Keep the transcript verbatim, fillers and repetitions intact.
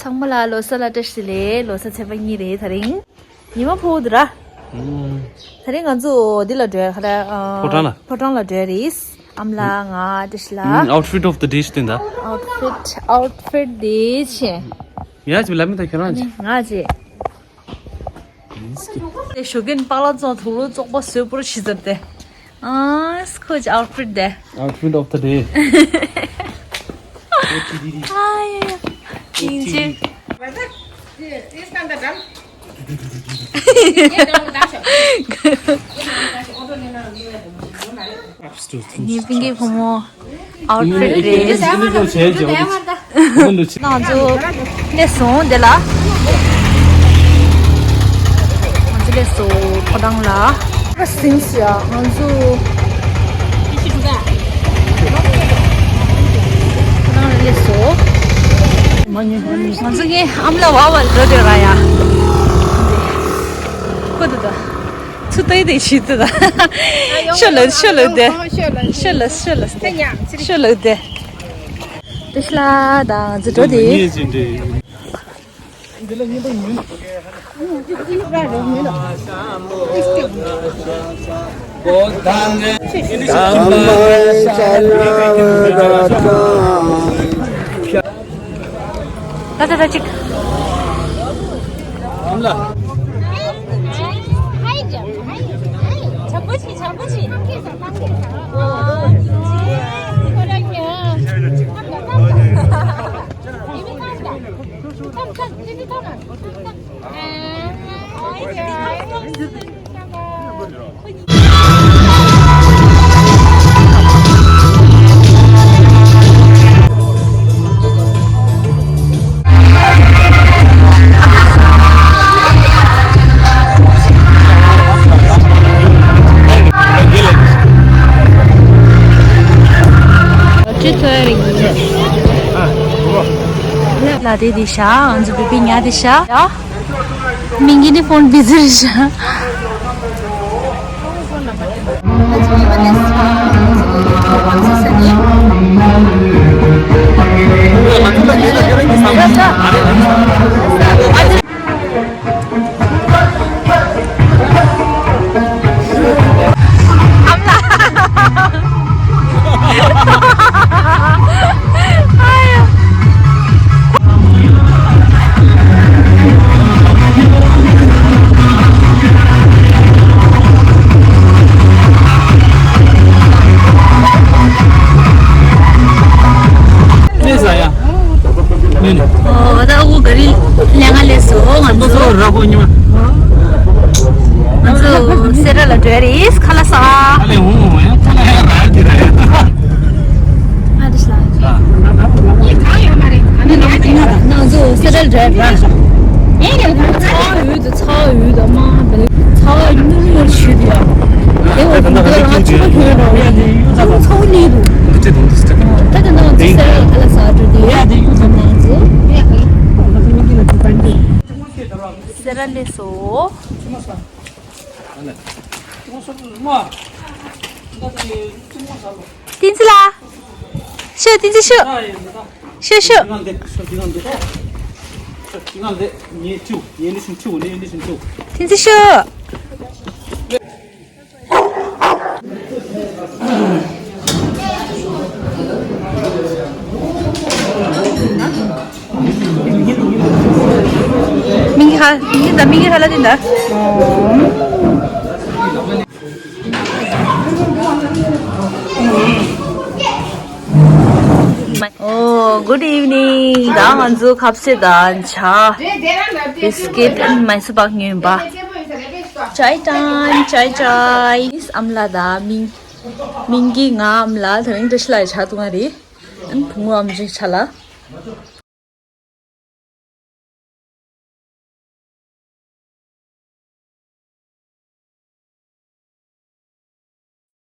ཚང་མ་ལ་ལོ་གསར་ལ་བཀྲ་ཤིས་བདེ་ལེགས། ལོ་གསར་ཚེས་པ་གཉིས་རེད་ད་རིང་། ཉི་མ་ཕོ་བོ་འདུག་ར། ཨུམ། ད་རིང་ང་ཚོ་འདི་ལ་འགྲོ་ཡ་ག་ལ་ཨ། ཕོ་བྲང་ལ། ཕོ་བྲང་ལ་འགྲོ་ཡ་རེད། ཨ་མ་ལགས་ང་བཀྲ་ཤིས་ལགས། ཨུམ། Outfit of the day ཞིག་སྟོན་ད། Outfit outfit day ཆེ། ཡ་ཅི་ལ་མི་ད་ཁྱེད་རང་ཅི། ང་ཅི། དེ་ཞོགས་ཀས་པགས་ལ་བཙོང་དུག་ལོ་བཙོག་པ་བཟོས་པོར་ཤི་ཚར་ཏེ། ཨ་སི་ཁོ་ཅི་outfit དེ། Outfit of the day. ཨ་ཡ་ཡ། ཡིན་ཅི། ངའི་པིང་གི་བུ་མོ་outfit རེད། ང་ཚོ་སླེབས་སོང་དེ་ལ། ང་ཚོ་སླེབས་སོང་ཕོ་བྲང་ལ། ང་ཚོ་ཕོ་བྲང་ལ་སླེབས་སོང་། ང་ཚོ་ངའི་ཨ་མ་ལགས་བ་བ་འགྲོ་དེ་ར་ཡ། ཁོ་དེ་ད། ཚུ་ཏོའི་དེ་ཤི་ཏི་ད། ཤོ་ལོ་ཤོ་ལོ་དེ། ཤོ་ལོ་ཤོ་ལོ་དེ། ཤོ་ལོ་དེ། དེ་ཤ་ལ་དང་ཛི་འགྲོ་དེ། ད་ད་ད་ཅིག་ལ་དེ་དེ་ཤ་ང་ཚོ་བི་བི་ཉ་དེ་ཤ། མིང་གི་ནི་ཕོན་བི་ཟི་རེད་ཤག་ཨོ། ད་ཨུ་ག་རི་ལེ་ང་ལེ་སོ་ང་ཚོ། ང་ཚོ་སེ་ར་ལ་འགྲོ་རེད་ཁ་ལ་ས། ང་ཚོ་སེ་ར་ལ་འགྲོ་རེད། ཚ་འོད་དུ་ཚ་འོད་དུ་མ་དེ་ཚ་འོད་ཉུང་ཉུང་ཞུ་དུ་ཡ། དེ་འོ་དུ་འདི་ལ་ང་ཆུ་པ་ཁྱོད་རོ་ཡ་དེ་ཡུ་ཚ་ཚ་འོད་ལི་དུ། ད་དེ་ནང་ཚོ་སེ་ར་ལ་ཁ་ལ་ས་འགྲོ་དུ་ཡ་དེ་ཡུ་ཚ་ནང་ཚོ། སེ་ར་ལེ་སོ། བཏིང་ཚེ་ལ། ཤོ་བཏིང་ཚེ་ཤོ། ཤོ་ཤོ། བཏིང་ཚེ་ཤོ། མིང་གི་ཧ། མིང་གི་ད། མིང་གི་ཧ་ལ་དེ་འདྲ། Oh, good evening. ད་ང་ཚོ་ཁ་ཟས་དང་ཇ། Biscuit and Mysore pak ཉོས་པ། Chai time, chai chai. ཨམ་ལགས་དང་མིང་། མིང་གི་ང་ཨམ་ལགས་དེ་རིང་བཀྲ་ཤིས་ལགས་ཇ་འཐུང་བ་རེད། ཨན་བུ་མོ་ཨམ་ཅིག་ཇ་ལ།